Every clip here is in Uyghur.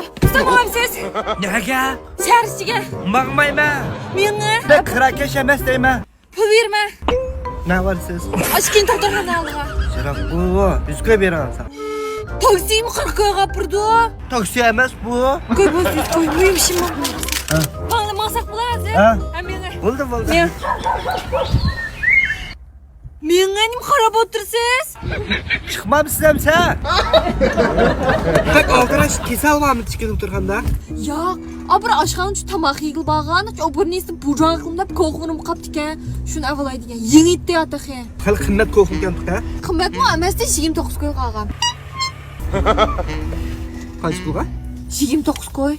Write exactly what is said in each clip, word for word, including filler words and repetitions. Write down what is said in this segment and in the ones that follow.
ئۇستا ماڭامسىز؟ نەگە؟ شەھەر ئىچىگە. ماڭمايمەن. مېڭە. مەن كىراكەش ئەمەس دەيمەن. پۇل بېرىمەن. نە بارسىز؟ ئاشكىن دوختۇرخانا ئالدىغا. شاراپ بۇ. يۈز كوي بېرىڭ ساڭا. تاكسىمۇ قىرىق كويغا ئاپىرىدۇ. تاكسى ئەمەس بۇ. كوي بولسا يۈز كوي. مۇھىم ئىشىم بار. ھە. ماڭلا ماڭساق بولار ھازىر. ھە. ھە، مېڭە. بولدى، بولدى. مېڭە. مېڭە نېمە قاراپ ئولتۇرسىز؟ چىقمامسىز ئەمسە؟ بەك ئالدىراش كېسەل بارمىدى ئىككىنچى تۇرغاندا؟ ياق، ئا بىر ئاشخانىچە تاماق يېگىلى بارغان، ئا بىر نېسىنى بۇرجاڭ قىلىپ كوخۇنۇم قاپتىكەن. شۇنى ئەۋلاي دېگەن. يېڭى ئىتتى ياتىخى. خېلى قىممەت كوخۇنكەن تۇقا. قىممەتمۇ ئەمەستە، يىگىرمە توققۇز كوي قالغان. قانچە پۇلغا؟ يىگىرمە توققۇز كوي.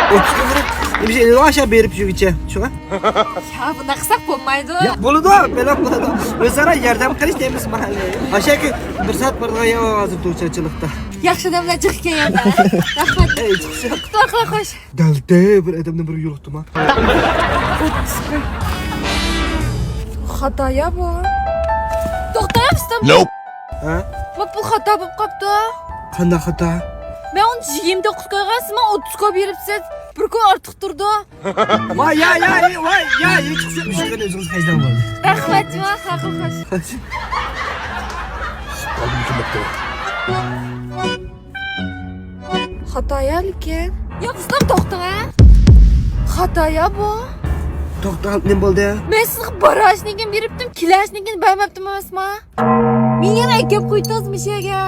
ئوتتۇز كوي بېرىپ، نېمىشقا ئېلىۋالغان ئاشۇ بېرىپ يۈرگۈچە. شۇڭا. يا، بۇنداق قىلساق بولمايدۇ. يا، بولىدۇ، بەلەم بولىدۇ. ئۆزئارا ياردەم قىلىش دەيمىز ماھەللە. ئاشاكى بىر سائەت بارىدىغان يەر ھازىر توچارچىلىقتا. ياخشى ئادەملەر جىق ئىكەن يەردە. رەھمەت. ئەي، چىقسا. قۇتلۇق قىلىڭ، خوش. دەلدە بىر ئادەمنى بىر يولۇقتىما. خاتا يا بۇ. توختاڭ، ئۇستام. ھە؟ ما پۇل خاتا بولۇپ قاپتۇ. قانداق خاتا؟ مەن ئۇنى يىگىرمە توققۇز كويغا، سىز ماڭا ئوتتۇز كوي بېرىپسىز. بىر كوي ئارتۇق تۇرىدۇ. ۋاي، يا، يا، ۋاي، يا، يا، چىقسا، ئۈچ كوينى ئۆزىڭىز خەجلەڭ بولدى. رەھمەت، جۇما، ساقىل خوش. خاتا يا لېكىن. يا قىزلار، توختاڭ ھە. خاتا يا بۇ. توختا، نېمە بولدى؟ مەن سىزگە باراشنىڭكىنى بېرىپتىم، كېلەشنىڭكىنى بەرمەپتىم ئەمەسما؟ مېنى يەنە ئەكەپ قويدىڭىزمۇ شۇ يەرگە؟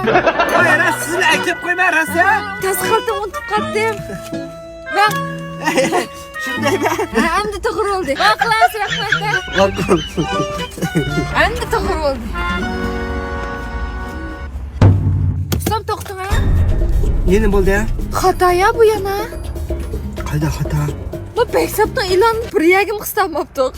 ۋاي، راست سىزنى ئەكەپ قويماي، راست يا. تاسخالتىم ئۇنتۇپ قالدىم. مەن شۇندايمۇ؟ ھە، ئەمدى توغرا بولدى. ماقۇل، رەھمەت. ماقۇل. ئەمدى توغرا بولدى. ئۇستام، توختىما. يەنە بولدى. خاتا يا بۇ يەنە. قايدا خاتا؟ بۇ بەكساپنىڭ ئېلانىنى بىر يەرگىمۇ قىستالماپتۇق.